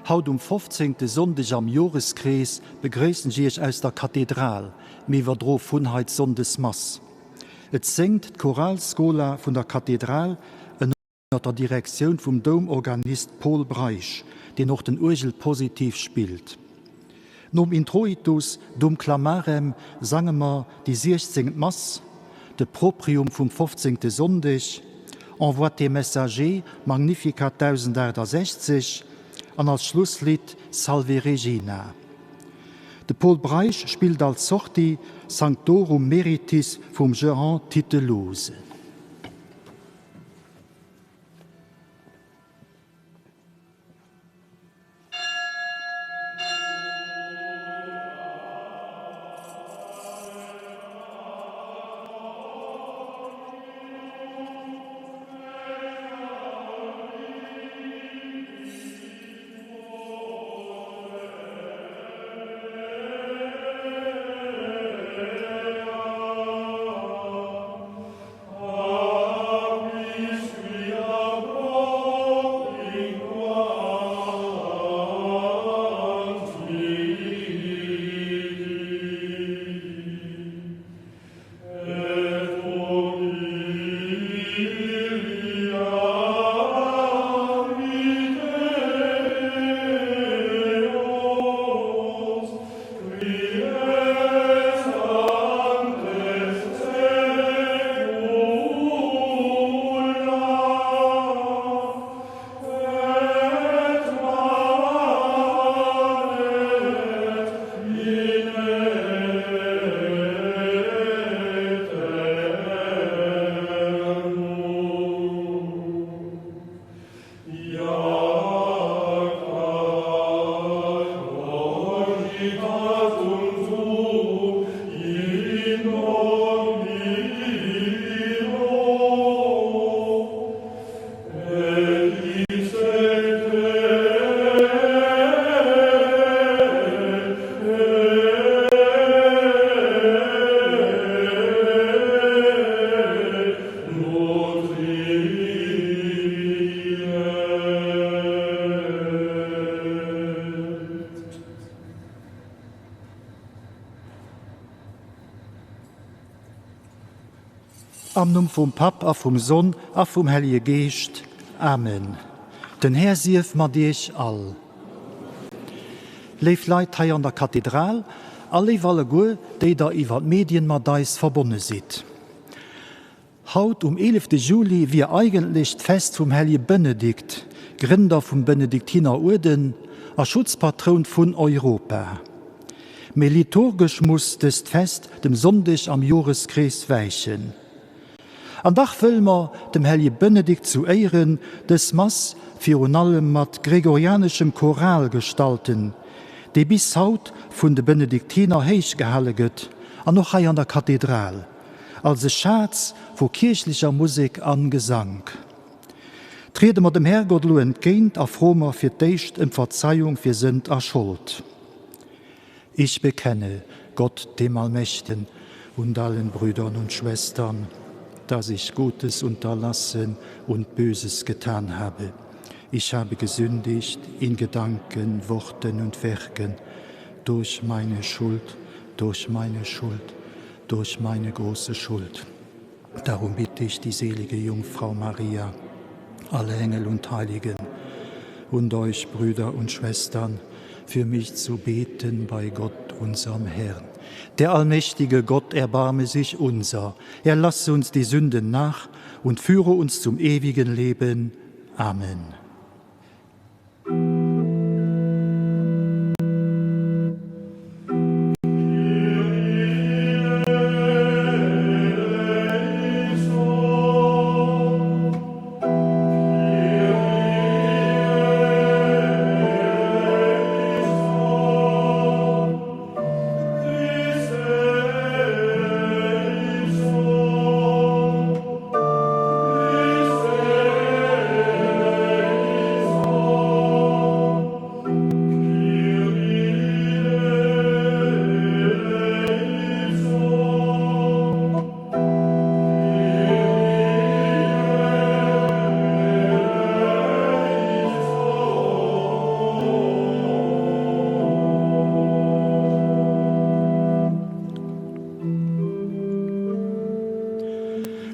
Haut um 15. Sonndeg am Joreskrees begréissen ech Iech aus der Kathedral, mee iwwerdro vun hei d'Sonndesmass. Et séngt d'Choral Schola vun der Kathedral ënner der Direktioun vum Doumorganist Pol Breisch, deen och den Uergel positiv spillt. Nom Introitus Dum clamarem sange mer déi siechzéngt Mass, de Proprium vum fofzéngte Sonndeg, Envoie tes messagers, Magnificat 1068 an als Schlusslidd Salve Regina. De Pol Breisch spillt als Sortie Sanctorum meritis vum Jehan Titelouze. Am Numm vum Papp a vum Sonn a vum Hellege Geescht. Amen. Den Här sief mat iech all. Léif Leit hei an der Kathedral a léif alleguer, déi der iwwer d'Medien mat eis verbonne sidd. Haut um eelefte Juli wier eigentlech d'Fest vum Hellje Benedikt, Grënder vum Benediktiner-Uerden a Schutzpatroun vun Europa. Mee liturgesch muss dëst Fest dem Sonndeg am Joreskrees wäichen. An dach wëlle mer dem Hellje Benedikt zu Éieren dës Mass virun allem mat gregorianeschem Choral gestalten, dee bis haut vun de Benediktiner héich gehale gëtt an och hei an der Kathedral als e Schaz vu kierchlecher Musek an Gesank. Triede mer dem Herrgott elo entgéint a froe mer fir d'éischt ëm Verzeiung fir Sënd a Schold. Ich bekenne Gott, dem Allmächtigen, und allen Brüdern und Schwestern, dass ich Gutes unterlassen und Böses getan habe. Ich habe gesündigt in Gedanken, Worten und Werken, durch meine Schuld, durch meine Schuld, durch meine große Schuld. Darum bitte ich die selige Jungfrau Maria, alle Engel und Heiligen und euch Brüder und Schwestern, für mich zu beten bei Gott, unserem Herrn. Der allmächtige Gott erbarme sich unser, er lasse uns die Sünden nach und führe uns zum ewigen Leben. Amen.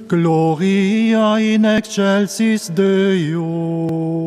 Gloria in excelsis Deo.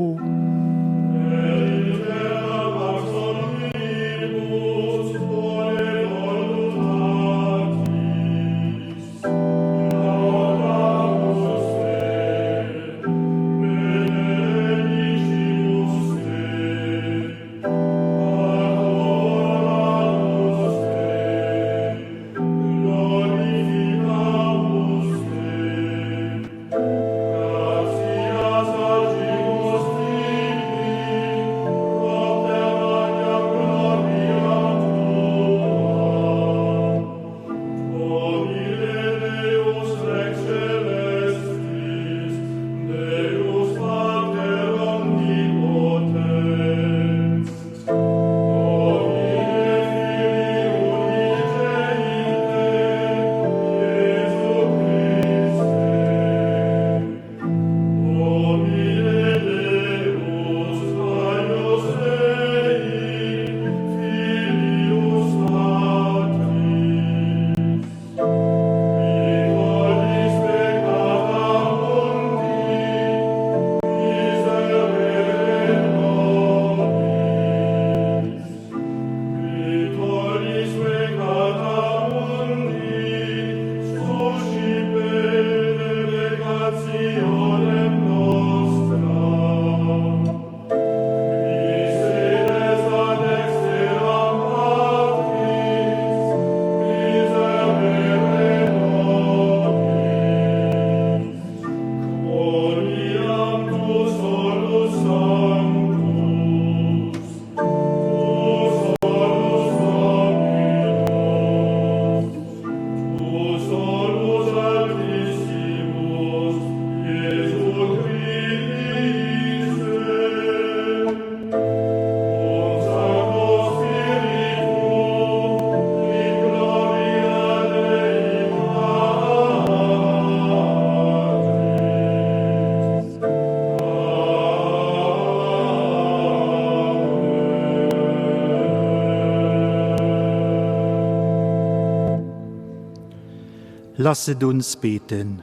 Lasset uns beten.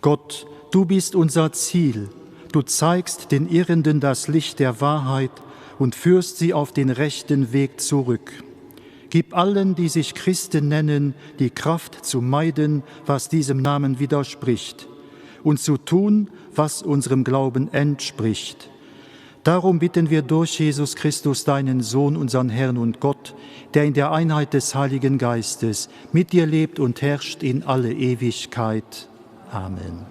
Gott, du bist unser Ziel, du zeigst den Irrenden das Licht der Wahrheit und führst sie auf den rechten Weg zurück. Gib allen, die sich Christen nennen, die Kraft zu meiden, was diesem Namen widerspricht, und zu tun, was unserem Glauben entspricht. Darum bitten wir durch Jesus Christus, deinen Sohn, unseren Herrn und Gott, der in der Einheit des Heiligen Geistes mit dir lebt und herrscht in alle Ewigkeit. Amen.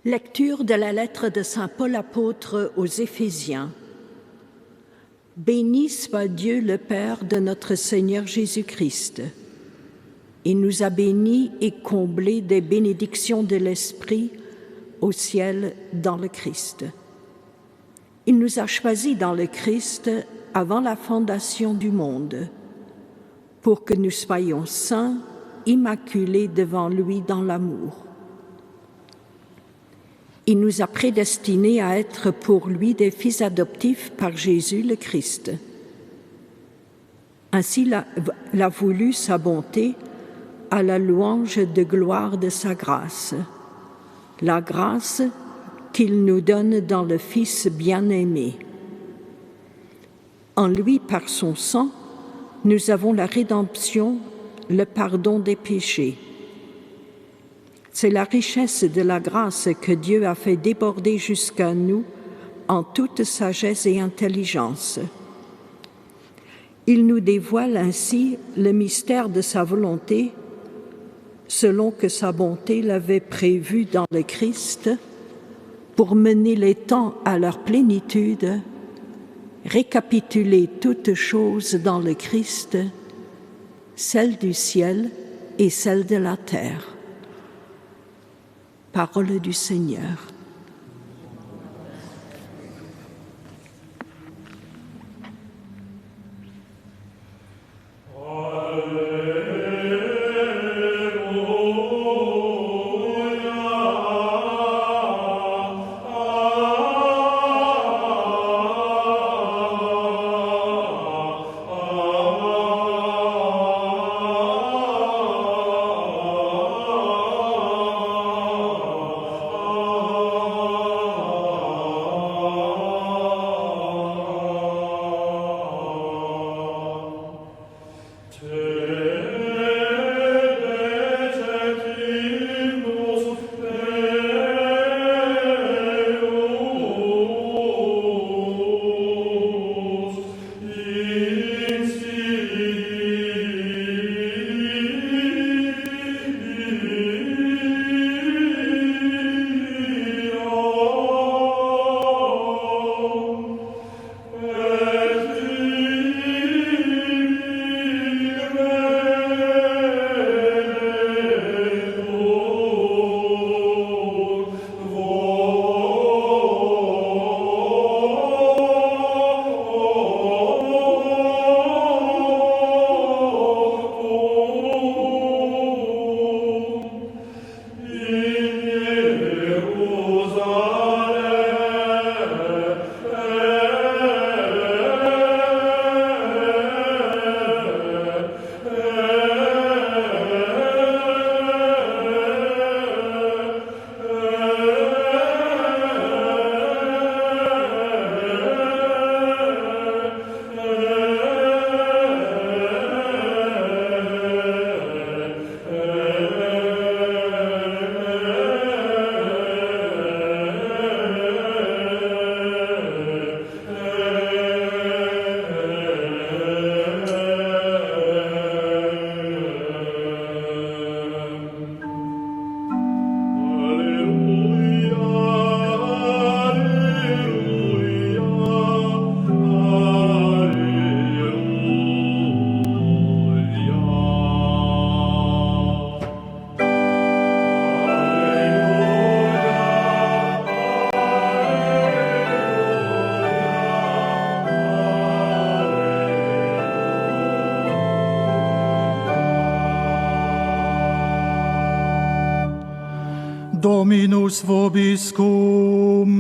Lecture de la lettre de Saint Paul apôtre aux Éphésiens. Béni soit Dieu le Père de notre Seigneur Jésus-Christ. Il nous a bénis et comblés des bénédictions de l'Esprit au ciel dans le Christ. Il nous a choisis dans le Christ avant la fondation du monde, pour que nous soyons saints, immaculés devant lui dans l'amour. Il nous a prédestinés à être pour lui des fils adoptifs par Jésus le Christ. Ainsi l'a voulu sa bonté à la louange de gloire de sa grâce, la grâce qu'il nous donne dans le Fils bien-aimé. En lui, par son sang, nous avons la rédemption, le pardon des péchés. C'est la richesse de la grâce que Dieu a fait déborder jusqu'à nous en toute sagesse et intelligence. Il nous dévoile ainsi le mystère de sa volonté, selon que sa bonté l'avait prévu dans le Christ, pour mener les temps à leur plénitude, récapituler toutes choses dans le Christ, celle du ciel et celle de la terre. Parole du Seigneur. Dominus vobiscum.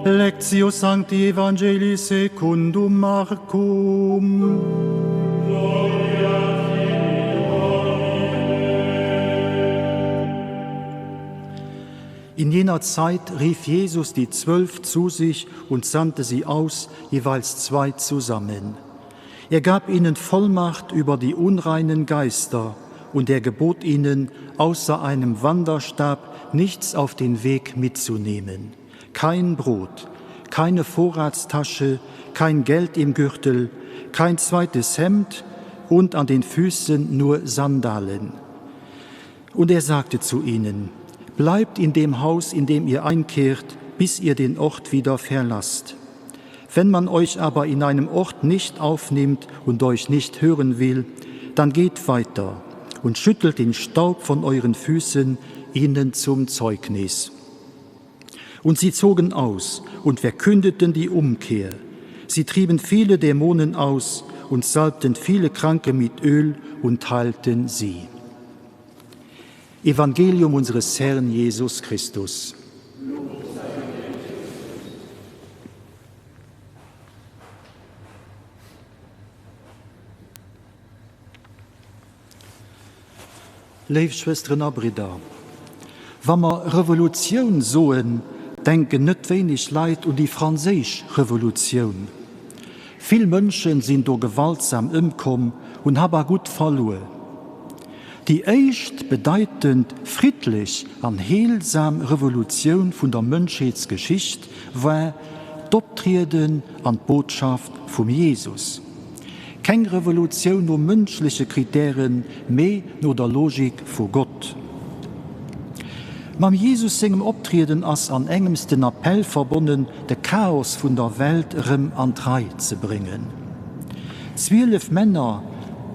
Lectio Sancti Evangelii secundum Marcum. In jener Zeit rief Jesus die Zwölf zu sich und sandte sie aus, jeweils zwei zusammen. Er gab ihnen Vollmacht über die unreinen Geister, und er gebot ihnen, außer einem Wanderstab nichts auf den Weg mitzunehmen. Kein Brot, keine Vorratstasche, kein Geld im Gürtel, kein zweites Hemd und an den Füßen nur Sandalen. Und er sagte zu ihnen: Bleibt in dem Haus, in dem ihr einkehrt, bis ihr den Ort wieder verlasst. Wenn man euch aber in einem Ort nicht aufnimmt und euch nicht hören will, dann geht weiter und schüttelt den Staub von euren Füßen ihnen zum Zeugnis. Und sie zogen aus und verkündeten die Umkehr. Sie trieben viele Dämonen aus und salbten viele Kranke mit Öl und heilten sie. Evangelium unseres Herrn Jesus Christus. Léif Schwësteren a Bridder, wa mer Revolutioun soen, denken net wéineg Leit un déi franséisch Revolutioun. Vill Mënschen sinn do gewaltsam ëmkomm, hunn Hab a Gutt verluer. Déi éischt bedeitend friddlech an heelsam Revolutioun vun der Mënschheetsgeschicht war d'Optrieden an d'Botschaft vum Jesus. Keng Revolutioun no mënschleche Kritären, mee no der Logik vu Gott. Mam Jesus sengem Optrieden ass an engems den Appell verbonnen, de Chaos vun der Welt erëm an d'Rei ze bréngen. 12 Männer,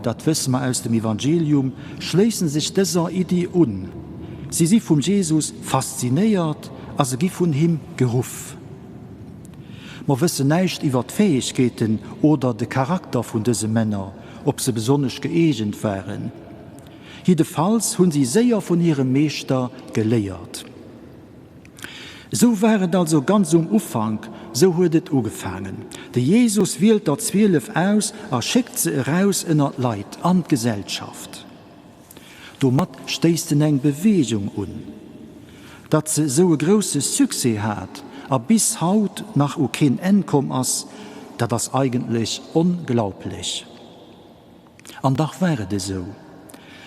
dat wësse mer aus dem Evangelium, schléissen sech dëser Iddi un. Si si vum Jesus faszinéiert a se gi vun him geruff. Mer wëssen näischt iwwer d'Fäegkeeten oder de Charakter vun dëse Männer, ob se besonnesch gëeegent waren. Jiddefalls hunn si séier vun hirem Meeschter geléiert. Esou war et also ganz um Ufank, esou huet et ugefaangen. De Jesus wielt der 12 aus a schéckt se eraus ënner d'Leit, an d'Gesellschaft. Domat stéisst en eng Beweegung un. Datt se esou e grousse Succès hat a bis haut nach u keen Enn komm ass, dat ass eigentlech onglaublech. An dach war et esou.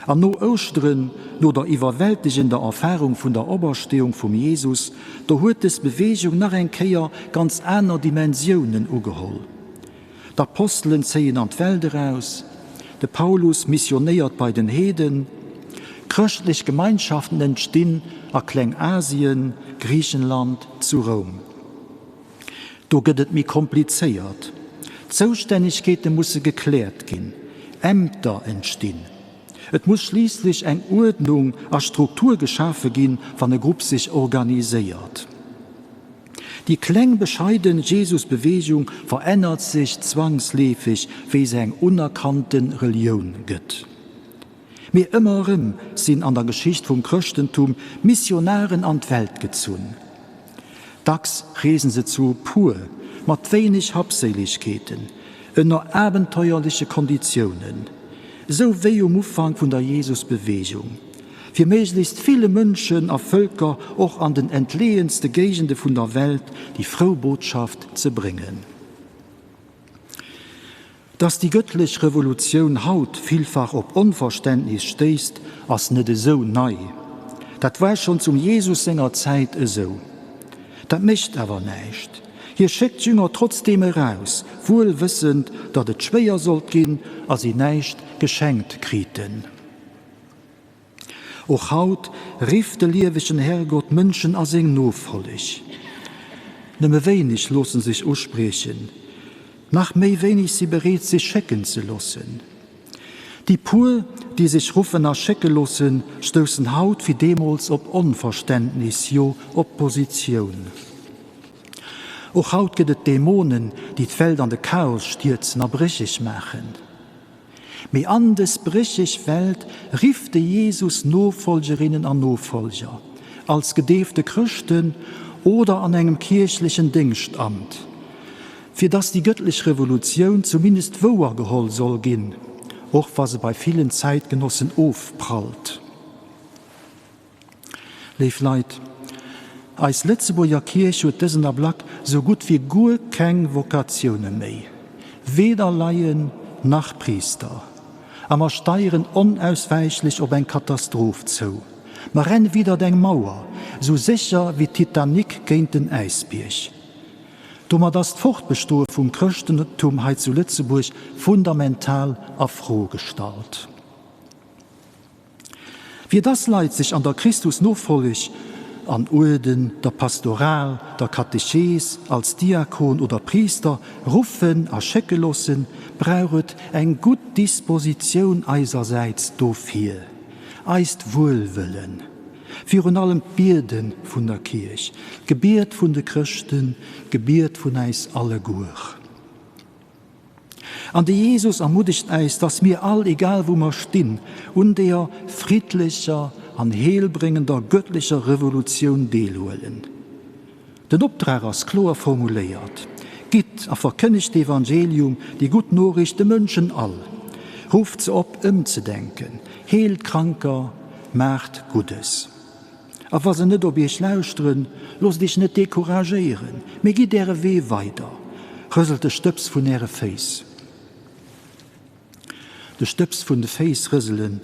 An no Ouschteren, no der iwwerwältegender Erfarung vun der Opersteeung vum Jesus, do huet dës Beweegung nach eng Kéier ganz aner Dimensiounen ugeholl. D'Apostelen zéien an d'Welt eraus, de Paulus missionéiert bei den Heeden, chrëschtlech Gemeinschaften entstinn a Klengasien, Griichenland, zu Roum. Do gëtt et méi komplizéiert, Zoustännegkeete musse gekläert ginn, Ämter entstinn. Et muss schliisslech eng Uerdnung a Struktur geschafe ginn, wann e Grupp sech organiséiert. Déi kleng bescheiden Jesus-Beweegung verännert sech zwangsleefeg, wéi se eng unerkannte Relioun gëtt. Mee ëmmer erëm sinn an der Geschicht vum Chrëschtentum Missionaren an d'Welt gezunn. Dacks reesen se zu puer, mat wéineg Habséilegkeeten, ënner abenteuerleche Konditiounen, esou wéi um Ufank vun der Jesus-Beweegung. Fir méiglechst ville Mënschen a Vëlker och an den entleeënste Géigende vun der Welt déi frou Botschaft ze bréngen. Dass déi gëttlech Revolutioun haut villfach op Onverständnis stéisst, ass net esou nei. Dat war schonn zum Jesus senger Zäit esou. Dat mécht awer näischt. Hie schéckt d'Jünger trotzdeem eraus, wuel wëssend, datt et schwéier sollt ginn a si näischt geschenkt kriten. Och haut rifft de liewegen Herrgott Mënschen a seng Nofolleg. Nëmme wéineg loosse sech uspriechen, nach méi wéineg si bereet sech schécken ze loossen. Déi puer, déi sech ruffen a schécke loossen, stoussen haut wéi deemools op Onverständnis, jo Oppositioun. Och haut gëtt et Dämonen, déi d'Welt an de Chaos stierzen a brécheg maachen. Mee an dës brécheg Welt rifft de Jesus Nofollgerinnen an Nofollger, als gedeefte Chrëschten oder an engem kierchlechen Déngschtamt, fir dass déi gëttlech Revolutioun zumindest wouer geholl soll ginn, och wa se bei villen Zäitgenossen ofprallt. Léif Leit, eis Lëtzebuerger Kierch huet dësen Ablack sou gutt wéi guer keng Vokatioune méi, weder Laien nach Priister. A mer steieren onauswäichlech op eng Katastroph zou. Mer renne widdert eng Mauer, sou sécher wéi d'Titanic géint den Äisbierg. Domat ass d'Fortbestoe vum Chrëschtentum hei zu Lëtzebuerg fundamental a Fro gestallt. Fir dass Leit sech an der Christus-Nofolleg, an Uerden, der Pastoral, der Katechees, als Diakon oder Priister ruffen a schécke loossen, brauch et eng gutt Dispositioun eisersäits dofir, eist Wuelwëllen, virun allem d'Biede vun der Kierch, d'Gebiet vun de Chrëschten, d'Gebiet vun äis alleguer. An de Jesus ermuddegt äis, dass mir all, egal wou mer stinn, un deeër friddlecher an heelbréngender gëttlecher Revolutioun deelhuelen. Den Optrag ass kloer formuléiert, Gitt a verkënnegt d'Evangelium, déi gutt Noriicht, de Mënschen all. Rufft se op, ëmzedenken, heelt Kranker, maacht Guddes. A wa se net op iech lauschteren, loosst iech net decouragéieren, mee gitt äre Wee weider, rëselt de Stëbs vun äre Féiss. De Stëbs vun de Féiss rëselen,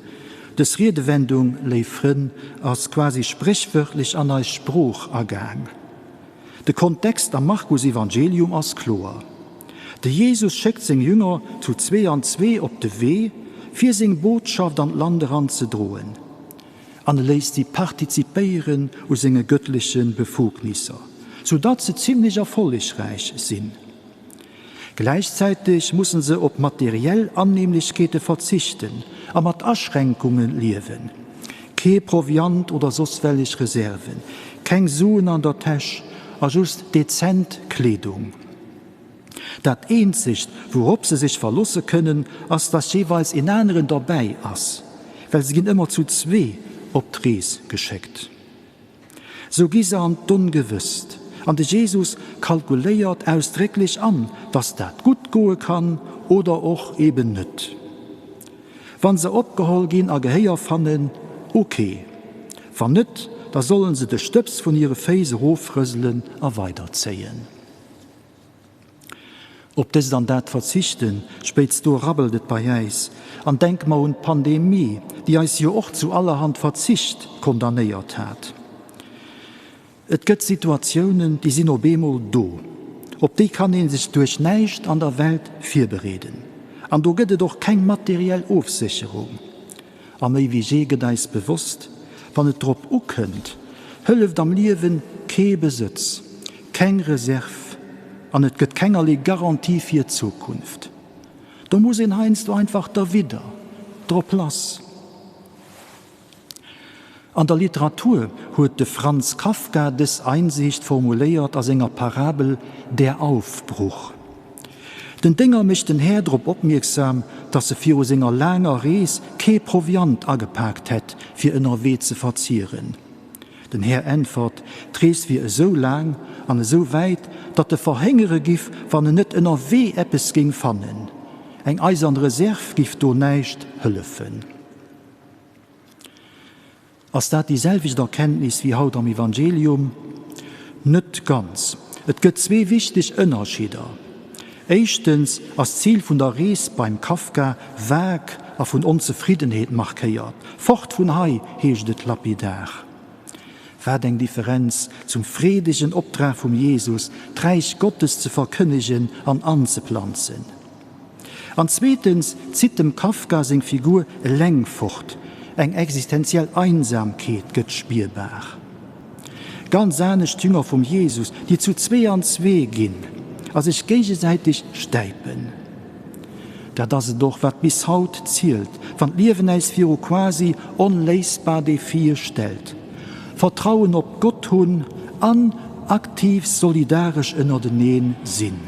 dës Riedewendung, léif Frënn, ass quasi spréchwörtlech an eis Sprooch agaang. De Kontext am Markus-Evangelium ass kloer, De Jesus schéckt seng Jünger zu zwee an zwee op de Wee, fir seng Botschaft an d'Land eran ze droen. An e léisst si partizipéieren u senge gëttleche Befugnisser, sou datt se zimlech erfollegräich sinn. Gläichzäiteg mussen se op materiell Annehmlechkeete verzichten a mat Aschränkunge liewen, kee Proviant oder soss wellech Reserven, keng Suen an der Täsch a just dezent Kleedung. Dat eenzegt, wourop se sech verlosse kënnen, ass, dass jeeweils een aneren derbäi ass, well se ginn ëmmer zu zwee op d'Rees geschéckt. Sou gi se an d'Ongewësst, an de Jesus kalkuléiert ausdrécklech an, dass dat gutt goe kann oder och eben net. Wann se opgeholl ginn a Gehéier fannen, ok. Wann net, da sollen se de Stëbs vun hire Féiss erofrëselen a weiderzéien. Op dëst an dat verzichten, spéitst do rabbelt et bei äis. An denke mer un d'Pandemie, déi eis jo och zu allerhand Verzicht condamnéiert hat. Et gëtt Situatiounen, déi sinn op eemol do. Op déi kann ee sech duerch näischt an der Welt virbereeden. An do gëtt et och keng materiell Ofsécherung. A méi wéi jee gëtt eis bewosst, wann et drop ukënnt, hëlleft am Liewen kee Besëtz, keng Reserv an et gëtt kengerlee Garantie fir d'Zukunft. Do muss een heiansdo einfach derwidder, drop lass. An der Literatur huet de Franz Kafka dës Einsicht formuléiert a senger Parabel Der Aufbruch. Den Dénger mécht den Här drop opmierksam, dass e viru senger laanger Rees kee Proviant agepaakt hätt, fir ënnerwee ze verzieren. Den Här äntwert, d'Rees wier esou laang an esou wäit, datt e verhéngere giff, wann en net ënnerwee eppes géing fannen. Eng eisern Reserv giff do näischt hëllefen. Ass dat déi selwecht Erkenntnis wéi haut am Evangelium? Net ganz. Et gëtt zwee wichteg Ënnerscheeder. Éischtens ass d'Zil vun der Rees beim Kafka vag a vun Onzefriddenheet markéiert. Fort vun hei, heescht et lapidar. Wat eng Differenz zum freedegen Optrag vum Jesus, d'Räich Gottes ze verkënnegen an anzeplanzen. An zweetens zitt dem Kafka seng Figur eleng fort, eng existenziell Einsamkeet gëtt spierbar. Ganz anescht d'Jünger vum Jesus, déi zu zwee an zwee ginn a sech géigesäiteg stäipen. Dat ass et och, wat bis haut zielt, wann d'Liewen äis viru quasi onléisbar Defie stellt. Vertrauen op Gott hunn an aktiv solidaresch ënnerteneen sinn.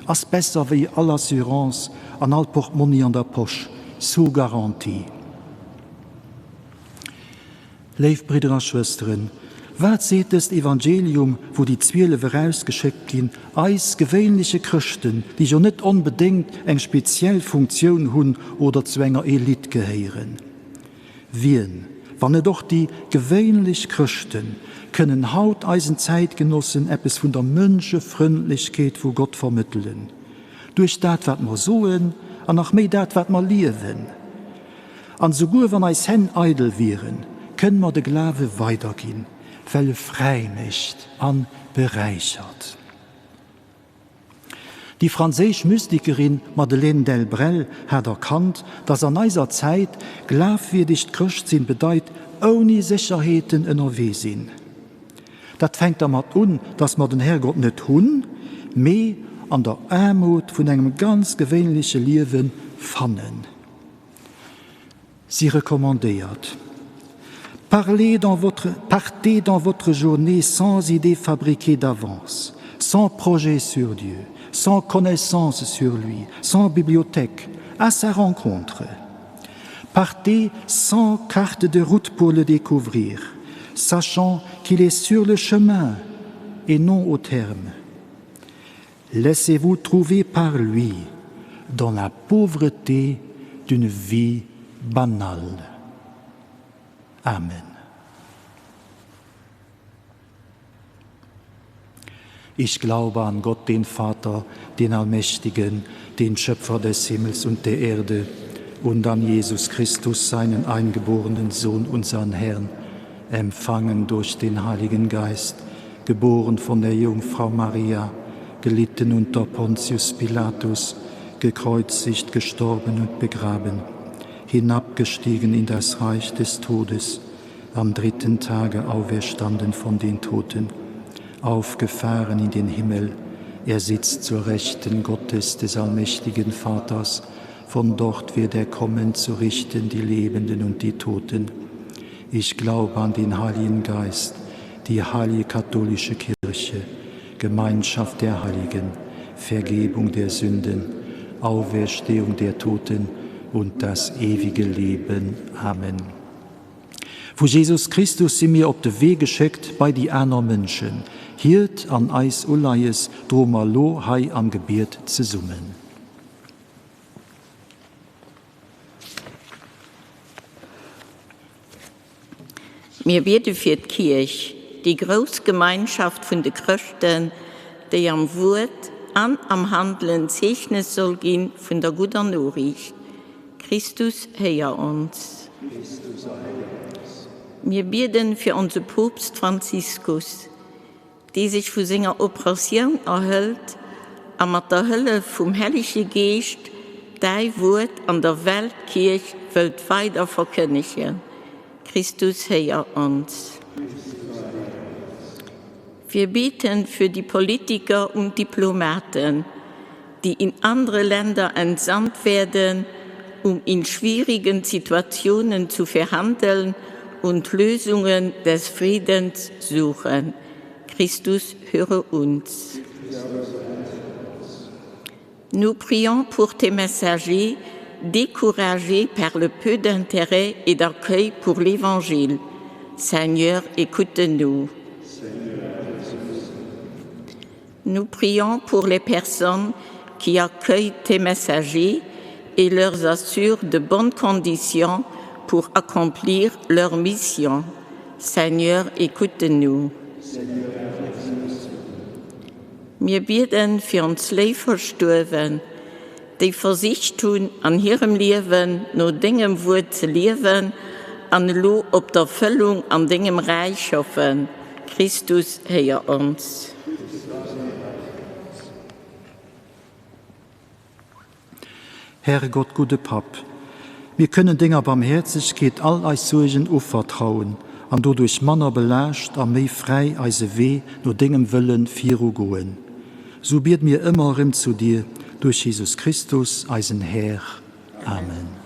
Ass besser wéi all Assurance an all Portmonni an der Posch. Sous garantie. Léif Bridder a Schwësteren, wat seet dëst Evangelium, wou déi 12 erausgeschéckt ginn, eis gewéinleche Chrëschten, déi jo net onbedéngt eng speziell Funktioun hunn oder zu enger Elite gehéieren? Wien, wann net och déi gewéinlech Chrëschten, kënnen haut eisen Zäitgenossen eppes vun der Mënschefrëndlechkeet vu Gott vermëttelen? Duerch dat, wat mer soen, an nach méi dat, wat mer liewen. An esouguer wann eis Hänn eidel wieren, kënne mer de Glawe weiderginn, well e fräi mécht a beräichert. Déi franséisch Mystikerin Madeleine Delbrêl hat erkannt, dass an eiser Zäit glafwierdegt Chrëschtsinn bedeit, ouni Sécherheeten ënnerwee sinn. Dat fänkt dermat un, dass mer den Herrgott net hunn, mee an der Aarmut vun engem ganz gewéinleche Liewe fannen. Si recommandéiert, Parlez dans votre, partez dans votre journée sans idée fabriquée d'avance, sans projet sur Dieu, sans connaissance sur lui, sans bibliothèque, à sa rencontre. Partez sans carte de route pour le découvrir, sachant qu'il est sur le chemin et non au terme. Laissez-vous trouver par lui dans la pauvreté d'une vie banale. Amen. Ich glaube an Gott, den Vater, den Allmächtigen, den Schöpfer des Himmels und der Erde, und an Jesus Christus, seinen eingeborenen Sohn, unseren Herrn, empfangen durch den Heiligen Geist, geboren von der Jungfrau Maria, gelitten unter Pontius Pilatus, gekreuzigt, gestorben und begraben, hinabgestiegen in das Reich des Todes, am dritten Tage auferstanden von den Toten, aufgefahren in den Himmel, er sitzt zur Rechten Gottes des allmächtigen Vaters, von dort wird er kommen zu richten die Lebenden und die Toten. Ich glaube an den Heiligen Geist, die heilige katholische Kirche, Gemeinschaft der Heiligen, Vergebung der Sünden, Auferstehung der Toten und das ewige Leben. Amen. Vu Jesus Christus si mir op de Wee geschéckt bei déi aner Mënschen. Hiert an eis Uleies droe mer lo hei am Gebiet zesummen. Mir biede fir d'Kierch, déi grouss Gemeinschaft vun de Chrëschten, déi am Wuert an am Handelen Zeechnes soll gi vun der gudder Noriicht. Christus, héier ons. Mir bieden fir onse Poopst Franziskus, dee sech vu senger Operatioun erhëlt a mat der Hëllef vum Hellege Geescht däi Wuert an der Weltkierch wëllt weider verkënnegen. Christus, héier ons. Wir beten für die Politiker und Diplomaten, die in andere Länder entsandt werden, um in schwierigen Situationen zu verhandeln und Lösungen des Friedens suchen. Christus, höre uns. Nous prions pour tes messagers découragés par le peu d'intérêt et d'accueil pour l'Évangile. Seigneur, écoute-nous. Nous prions pour les personnes qui accueillent tes messagers et leur assurent de bonnes conditions pour accomplir leur mission. Seigneur, écoute-nous. Mir bieden fir ons léif Verstuerwen, déi versicht hunn an hirem Liewen no dengem Wuert ze liewen an elo op d'Erfëllung an dengem Räich hoffen. Christus, héier ons. Herrgott, gudde Papp, mir kënnen denger Barmhäerzegkeet all eis Suergen uvertrauen an doduerch manner belaascht a méi fräi eise Wee no dengem Wëllen viru goen. Sou biede mir ëmmer erëm zu dir, duerch Jesus Christus, eisen Här. Amen.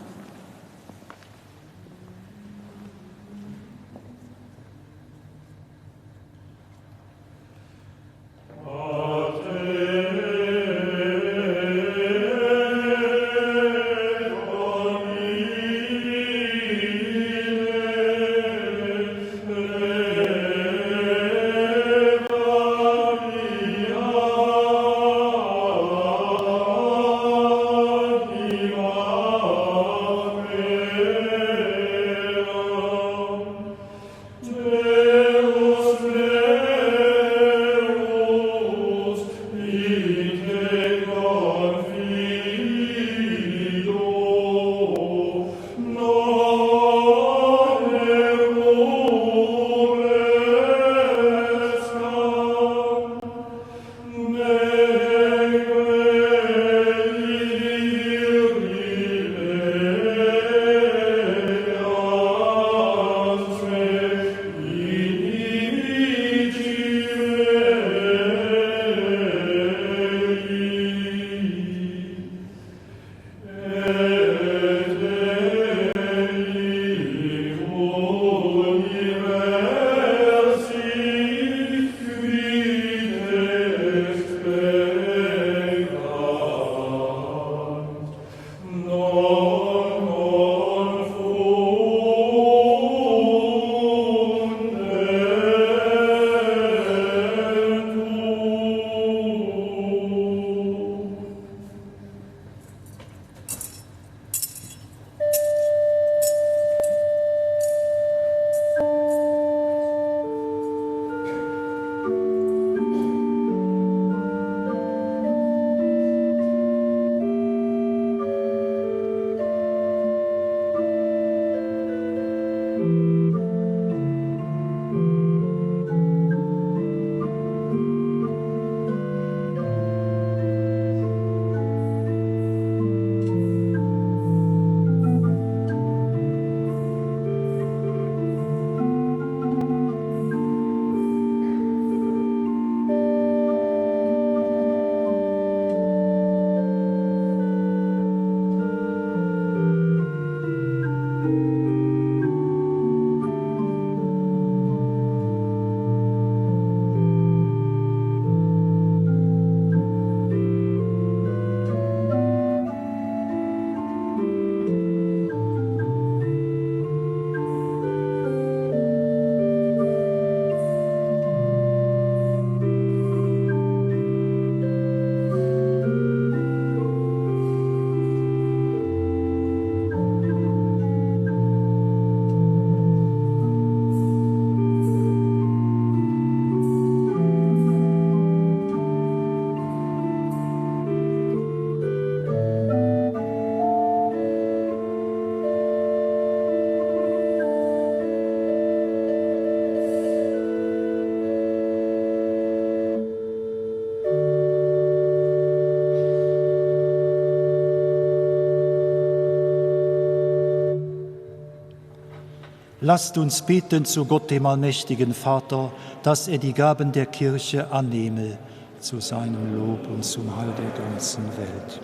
Lasst uns beten zu Gott, dem allmächtigen Vater, dass er die Gaben der Kirche annehme zu seinem Lob und zum Heil der ganzen Welt.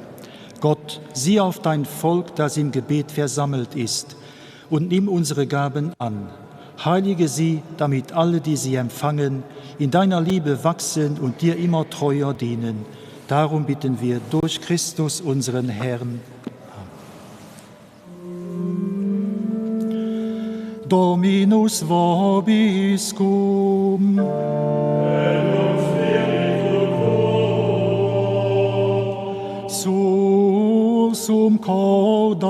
Gott, sieh auf dein Volk, das im Gebet versammelt ist, und nimm unsere Gaben an. Heilige sie, damit alle, die sie empfangen, in deiner Liebe wachsen und dir immer treuer dienen. Darum bitten wir durch Christus unseren Herrn. Dominus vobiscum. Sursum corda.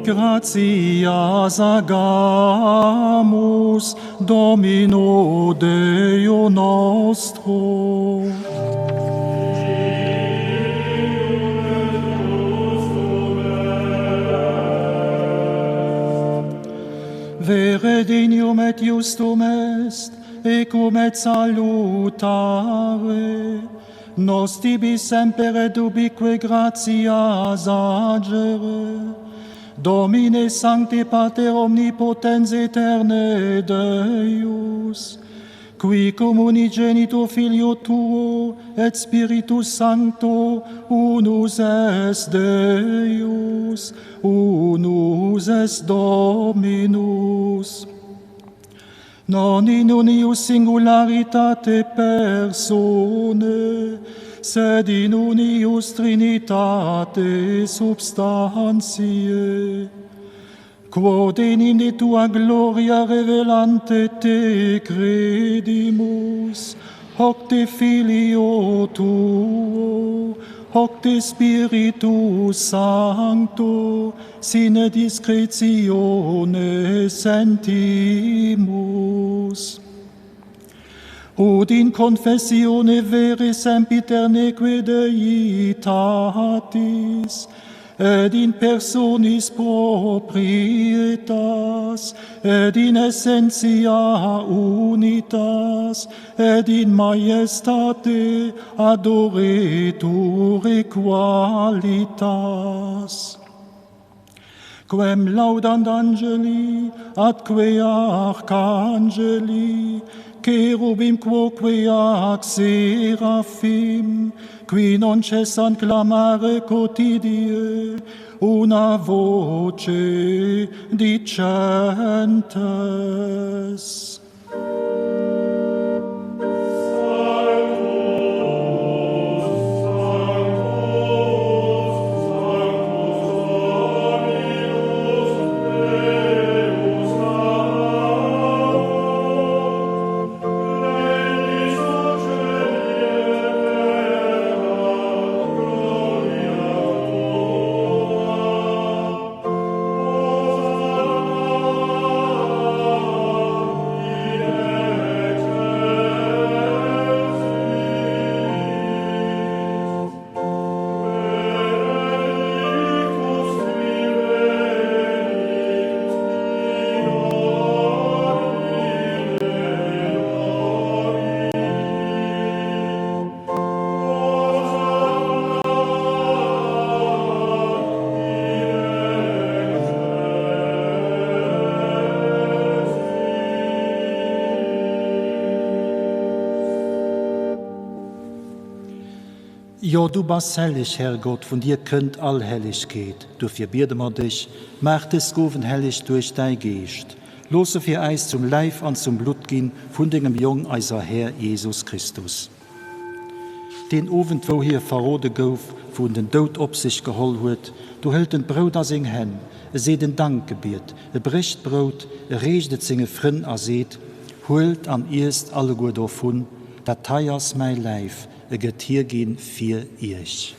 Gratias agamus Domino Deo nostro. Vere dignum et justum est, ecum et salutare, nos tibi semper et ubique gratias agere, Domine sancte Pater omnipotens aeterne Deus, qui cum unigenito Filio tuo et Spiritus Sancto unus es Deus, unus es Dominus. Non in unius singularitate personae, sed in unius Trinitate substantiae, quod enim de tua gloria revelante te credimus, hoc de Filio tuo, hoc de Spiritu Sancto, sine discretione sentimus. Ut in confessione vere sempiterneque Deitatis, et in personis proprietas, et in essentia unitas, et in majestate adoretur equalitas. Quem laudant angeli, atque archangeli, cherubim quoque ac seraphim, qui non cessant clamare quotidie, una voce dicentes. Jo, du bass helleg, Herrgott, vun dir kënnt all Hellegkeet. Duerfir biede mer dech, Maach dës Gowen helleg duerch däi Geescht. Looss se fir äis zum Läif an zum Blutt ginn vun dengem Jong, eiser Här Jesus Christus. Deen Owend, wou hie verrode gouf, wou en den Doud op sech geholl huet, do hëlt en d'Brout a seng Hänn, e seet en Dankgebiet, e brécht d'Brout, e reecht et senge Frënn a seet, Huelt an iesst alleguer dovun, dat hei ass mäi Läif, e gëtt hierginn fir iech.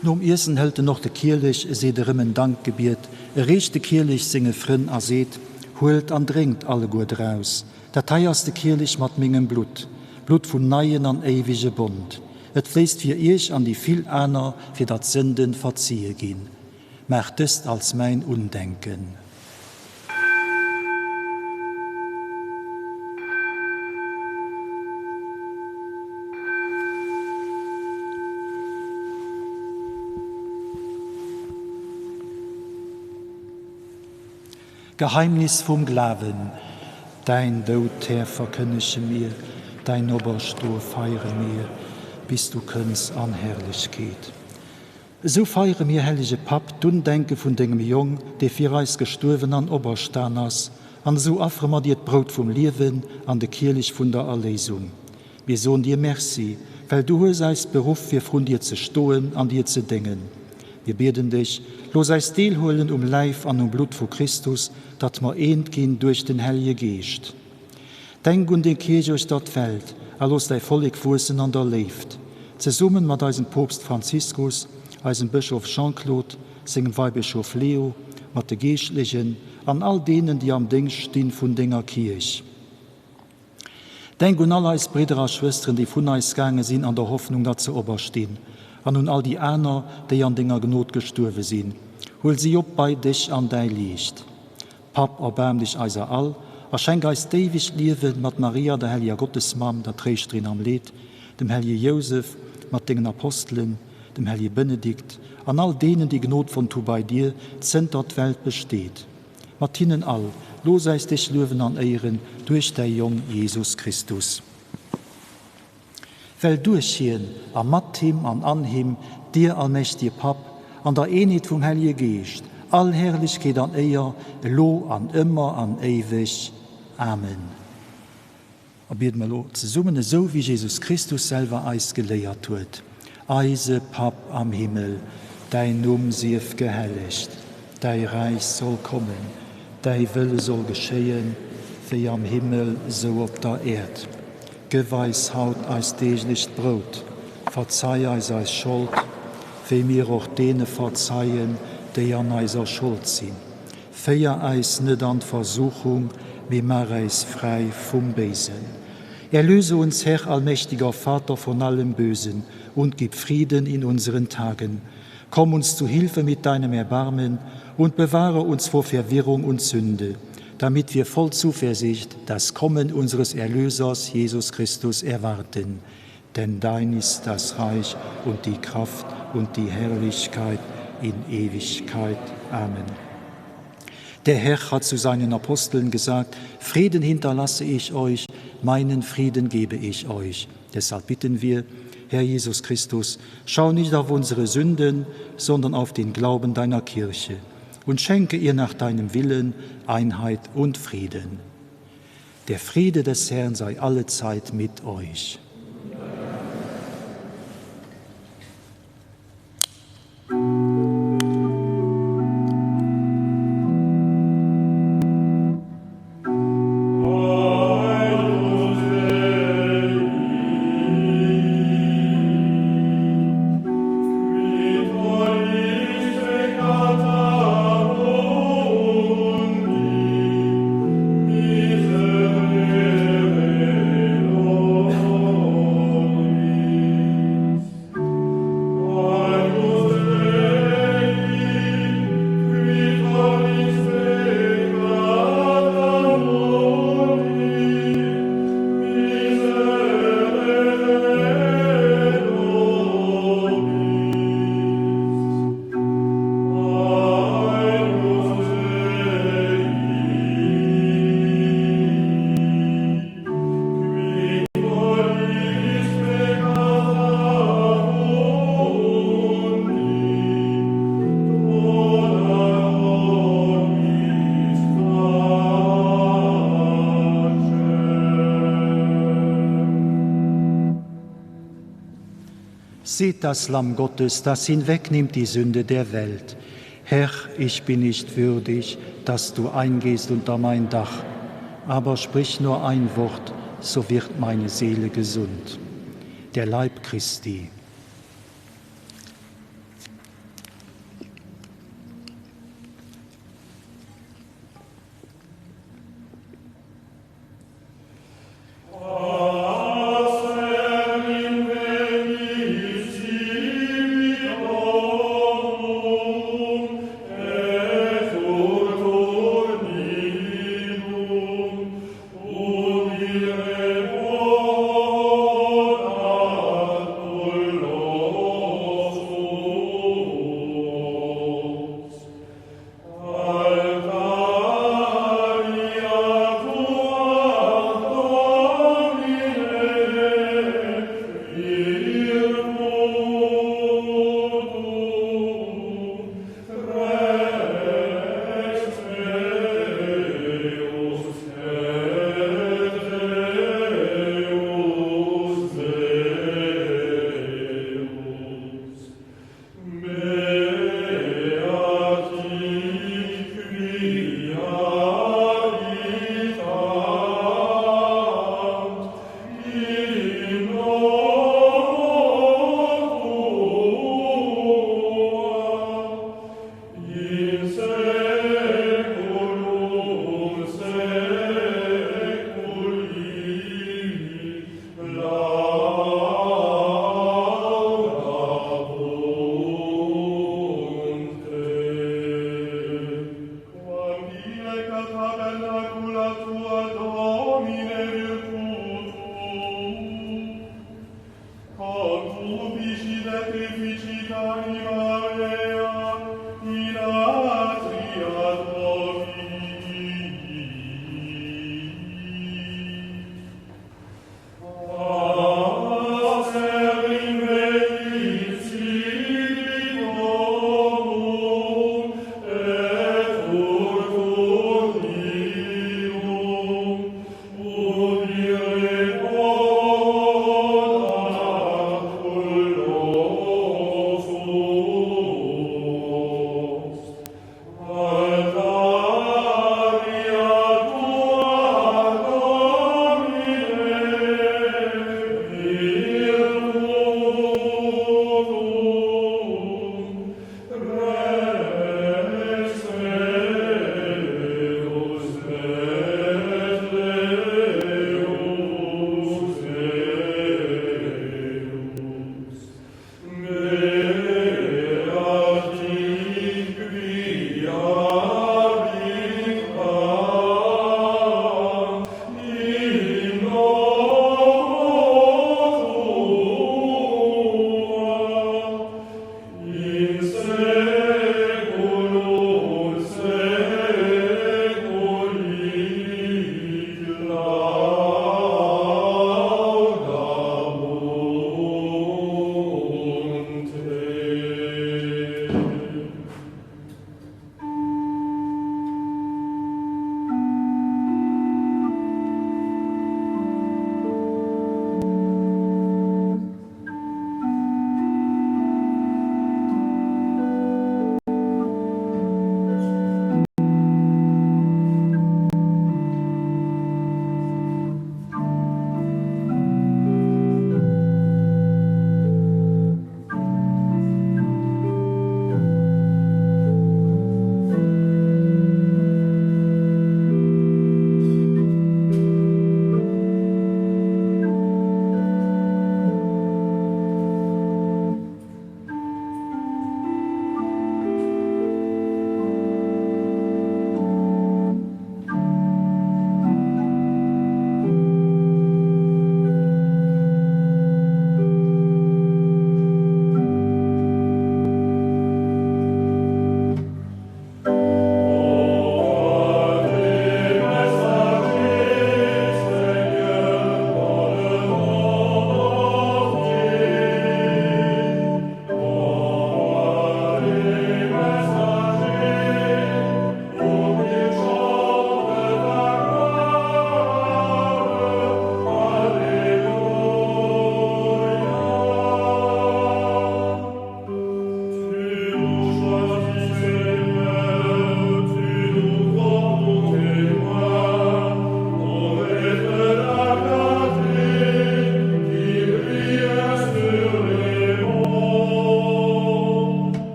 Nom Iessen hëlt en och de Kielech, e seet erëm en Dankgebiet, e reecht de Kielech senge Frënn a seet, Huelt an drénkt alleguer draus, dat hei ass de Kielech mat mengem Blutt, d'Blutt vum neien an éiwege Bond. Et fléisst fir iech an déi vill aner, fir datt d'Sënde verzie ginn. Maacht dëst als mäin Undenken. Geheimnis vum Glawen. Däin Doud, Här, verkënnege mir, däin Operstoe feiere mir, bis du kënns an Herrlechkeet. Esou feiere mir, hellege Papp, d'Undenke vun dengem Jong, dee fir eis gestuerwen an operstan ass, an esou affere mer dir d'Brout vum Liewen an de Kielich vun der Erléisung. Mir soen dir Merci, well du hues eis beruff, fir vrun dir ze stoen an dir ze déngen. Mir bieden dech, looss eis deelhuelen um Läif an um Blutt vu Christus, datt mer eent ginn duerch den Hellege Geescht. Denk un deng Kierch uechter d'Welt a looss däi Vollek wuessen an der Léift, zesummen mat eisem Poopst Franziskus, eisem Bëschof Jean-Claude, sengem Weibëschof Leo, mat de Geeschtlechen an all deenen, déi am Déngscht stinn vun denger Kierch. Denk un all eis Bridder a Schwësteren, déi vun eis gaange sinn an der Hoffnung, datt se operstinn, an un all déi aner, déi an denger Gnod gestuerwe sinn. Huel si op bei dech an däi Liicht. Papp, erbaarm dech eiser all a schenk eis d'éiwegt Liewen mat Maria, der helleger Gottesmamm, der Tréischterin am Leed, dem hellege Jousef mat dengen Apostelen, dem hellege Benedikt an all deenen, déi Gnod fonnt hu bei dir, zënter d'Welt besteet. Mat hinnen all, looss eis dech luewen an éieren duerch däi Jong Jesus Christus. Well duerch hien a mat him an an him, dir allmächtige Papp, an der Eenheet vum Hellege Geescht, all Herrlechkeet an Éier, elo an ëmmer an éiweg. Amen. A biede mer elo zesummen, esou wéi Jesus Christus selwer eis geléiert huet, Eise Papp am Himmel, däin Numm sief gehellegt, däi Räich soll kommen, däi Wëlle soll geschéien, wéi am Himmel, sou op der Äerd. Gëff eis haut eist deeglecht Brout. Verzei eis eis Schold, wéi mir och deene verzeien, déi an eiser Schold sinn. Féier eis net an d'Versuchung, mee maach eis fräi vum Béisen. Erlöse uns, Herr, allmächtiger Vater, von allem Bösen und gib Frieden in unseren Tagen. Komm uns zu Hilfe mit deinem Erbarmen und bewahre uns vor Verwirrung und Sünde, damit wir voll Zuversicht das Kommen unseres Erlösers Jesus Christus erwarten. Denn dein ist das Reich und die Kraft und die Herrlichkeit in Ewigkeit. Amen. Der Herr hat zu seinen Aposteln gesagt, Frieden hinterlasse ich euch, meinen Frieden gebe ich euch. Deshalb bitten wir, Herr Jesus Christus, schau nicht auf unsere Sünden, sondern auf den Glauben deiner Kirche und schenke ihr nach deinem Willen Einheit und Frieden. Der Friede des Herrn sei alle Zeit mit euch. Seht das Lamm Gottes, das hinwegnimmt die Sünde der Welt. Herr, ich bin nicht würdig, dass du eingehst unter mein Dach, aber sprich nur ein Wort, so wird meine Seele gesund. Der Leib Christi.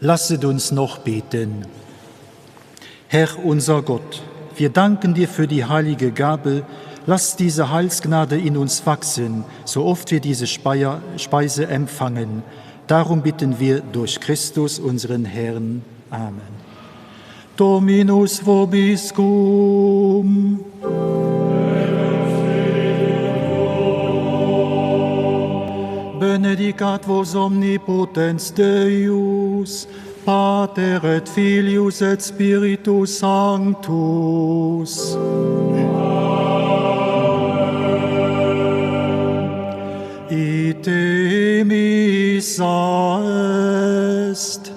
Lasset uns noch beten. Herr unser Gott, wir danken dir für die heilige Gabe, lass diese Heilsgnade in uns wachsen, so oft wir diese Speier, Speise empfangen. Darum bitten wir durch Christus unseren Herrn. Amen. Dominus vobiscum. Benedicat vos omnipotens Deus, Pater et Filius et Spiritus Sanctus. Ite missa est.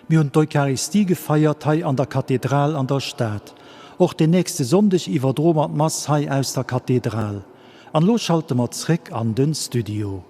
Mir hunn d'Eucharistie gefeiert hei an der Kathedral an der Stad. Och den nächste Sonndeg iwwerdroe mer d'Mass hei aus der Kathedral. An elo schalte mer zréck an den Studio.